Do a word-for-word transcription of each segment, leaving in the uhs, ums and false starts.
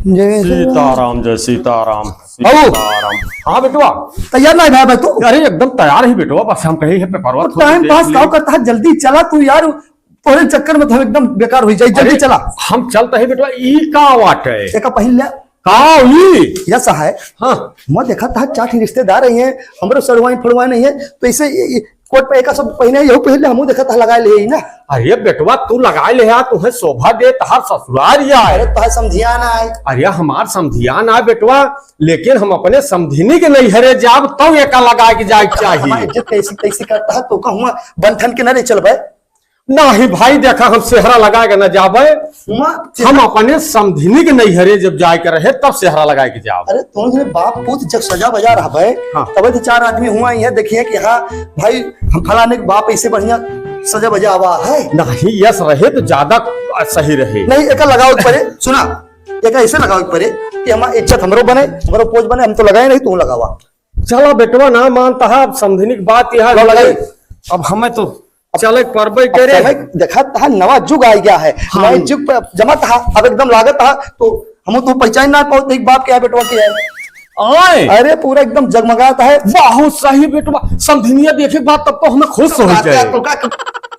जय सीताराम, जय सीताराम, बाबू। सीताराम। हाँ बेटवा। तैयार ना है भाई, भाई तू? अरे एकदम तैयार ही बेटवा, बस हम कही है पेपरवा तो थोड़ी टाइम देख पास ली। काव करता है, जल्दी चला तू यार, तोरे चक्कर में तो हम एकदम बेकार हुई जाई, जल्दी अरे, चला। हम चलता है बेटवा, ई का वाट है? एका पहिन ले। का ई? यस है। हाँ। मैं देखा था चार ठे रिश्तेदार आई हैं, हमरो सड़वाई फड़वाई नहीं है, तो इसे ये, ये कोट पे एका सब पहिने, यहू पहिन ले, हमहू देखा था लगाए ले ही ना। अरे बेटवा, तू लगाए ले हा, तुहे शोभा दे, तहार ससुरार या है। अरे तोहे समझिया ना आए। अरे हमार समझिया ना बेटवा, लेकिन हम अपने समधिनी के नैहरे जाब, तब एका लगाए के जाए के चाहिए। हमार इज्जत कैसी कैसी करता है, तो कहूँ बंधन के ना ले चलबे। नाही भाई, देखा, हम सेहरा लगाए के ना जाबे। हुआ हम अपने समधिनी के नैहरे जब जाए के रहे, तब सेहरा लगाए के जाब। अरे, तुम जने बाप पूत जब सजा बजा रहबे, हाँ। तबे तो चार आदमी हुआ ही है, देखिए कि हाँ भाई, हम फलाने के बाप ऐसे बढ़िया सजा बजा आवा है। नहीं, यस रहे तो ज्यादा सही रहे। नहीं, एका लगावे के परे, सुना, एका ऐसे लगावे के परे कि हमार इज्जत हमरो बने, हमरो पोज बने, हम तो लगाए नहीं, तू लगावा। चला बेटवा, ना मानता है, अब समधिनी की बात यह लो लगाई। अब हमें तो चले परबे अब करे। समय देखा तहा नवा जुग आ गया है, हाँ। नए जुग पे जमा तहा, अब एकदम लागत तहा, तो हम तो पहचान ना पाओ, देख बाप के है, बेटवा के है। आए। अरे पूरा एकदम जगमगात है। बहुत सही बेटवा, समधिनिया देखे के बाद तब तो हमें खुश हो जाए। तो का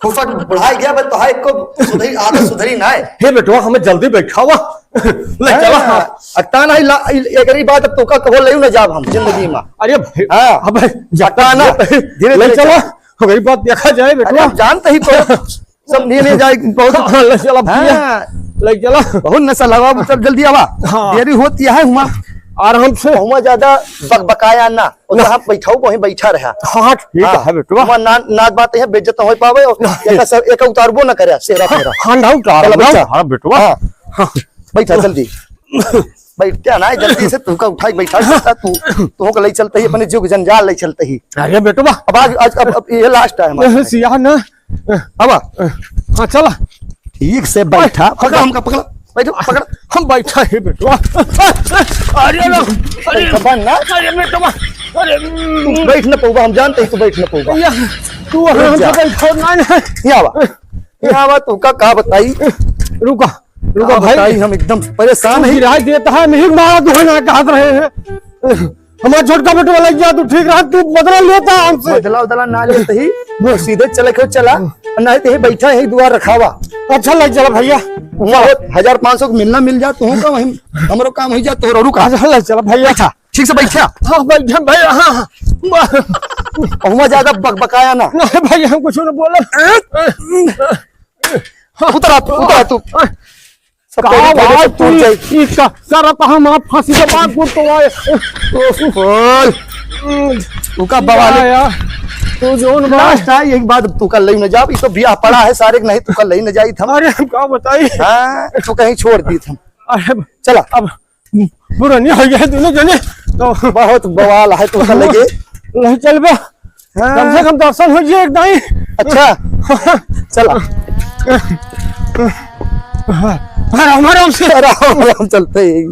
फुफट बुढ़ाई गया, बस तो है को सुधरी, आदत सुधरी ना है। हे बेटवा, हमें जल्दी बैठावा। ले चला। हाँ। अक्ता नहीं ला, एकरी बात अब तोका कहो लेउ ना जाब हम जिंदगी में। अरे भाई, हाँ। अब जब अक्ता ना, धीरे ले धीरे चला। चला। अगरी बात देखा जाए बेटवा। अरे, जानते ही तो समझे नहीं जाए बहुत। हाँ, ले चला भैया। हाँ। ले चला। बहुत नशा लगा, मतलब जल्दी आवा। हाँ। देरी होती है हुआ। आराम से। हुआ ज्यादा बकबकाया ना। और हाँ। जहाँ बैठाऊ वहीं बैठा रहा। हाँ, ठीक हाँ। है बेटवा। हुआ ना, ना बात है, बेइज्जत ना हो पावे और हाँ। एक सर, एक उतारबो ना करे, सेरा हाँ, फेरा। हाँ, ना उतार, चलो ना बच्चा। उतार बेटवा। हाँ। हाँ। बैठा जल्दी। बैठ क्या ना, जल्दी से तुमका उठाई बैठा सकता तू। तुमको ले चलते ही अपने जुग जंजाल ले चलते ही। अरे बेटवा। अब आज, आज, अब, अब ये लास्ट है हमारा। सिया ना। अब आ। हाँ, चला। ठीक से बैठा। पकड़ हमका, पकड़। बैठो, पकड़। हम बैठा है बेटवा। अरे ना, अरे, खबर ना। अरे बेटवा, अरे, तू बैठ न पऊबा, हम जानते ही तू बैठ न पऊबा। या, तू वहाँ रुक जा। हमसे बैठा ना, ना। यहाँ आवा। यहाँ आवा, तू का, का बताई? रुका, रुका का भाई। बताई, हम एकदम परेशान तू हैं। गिराई देता है, नहीं मारा तू है ना, कहत रहे हैं। हमारा छोटका बेटवा लग गया, तू ठीक रहा, तू बदला लेता हमसे। बदला उदला ना लेते ही, वो सीधे चले के चला, नहीं तो यही बैठा, यही दुआर रखावा। अच्छा, ले चला भैया। बहुत हजार पाँच सौ को मिलना मिल जा, तू का वहीं, हमरो काम हो जा, तोहरो रुका। अच्छा, ले चला भैया। बैठा, ठीक से बैठा। हाँ, बैठा भैया, हाँ, हाँ। हुआ ज्यादा बकबकाया ना। नहीं भैया, हम कुछ ना बोला। उतरा तू, उतरा तू। सब का तेरी वजह से बात टूट तू जाई। ई का करत हम आप फांसी के बाद को तो आए। ओह, बोल। तू का बवाल है? या, तू जोन बा। लास्ट है, यही बात तू का ले न जाब, ई तो बियाह पड़ा है सारे के, नहीं तू का ले न जाई थम। अरे हम का बताई? हाँ, तू कहीं छोड़ दी थम। अरे चला। अब पुरानी हो गया दोनों जने तो बहुत बवाल है तू का लगे। ले चल बे। हाँ। कम से कम दर्शन हो जाए एक दाई। अच्छा। चला। आराम आराम से। आराम आराम चलते ही।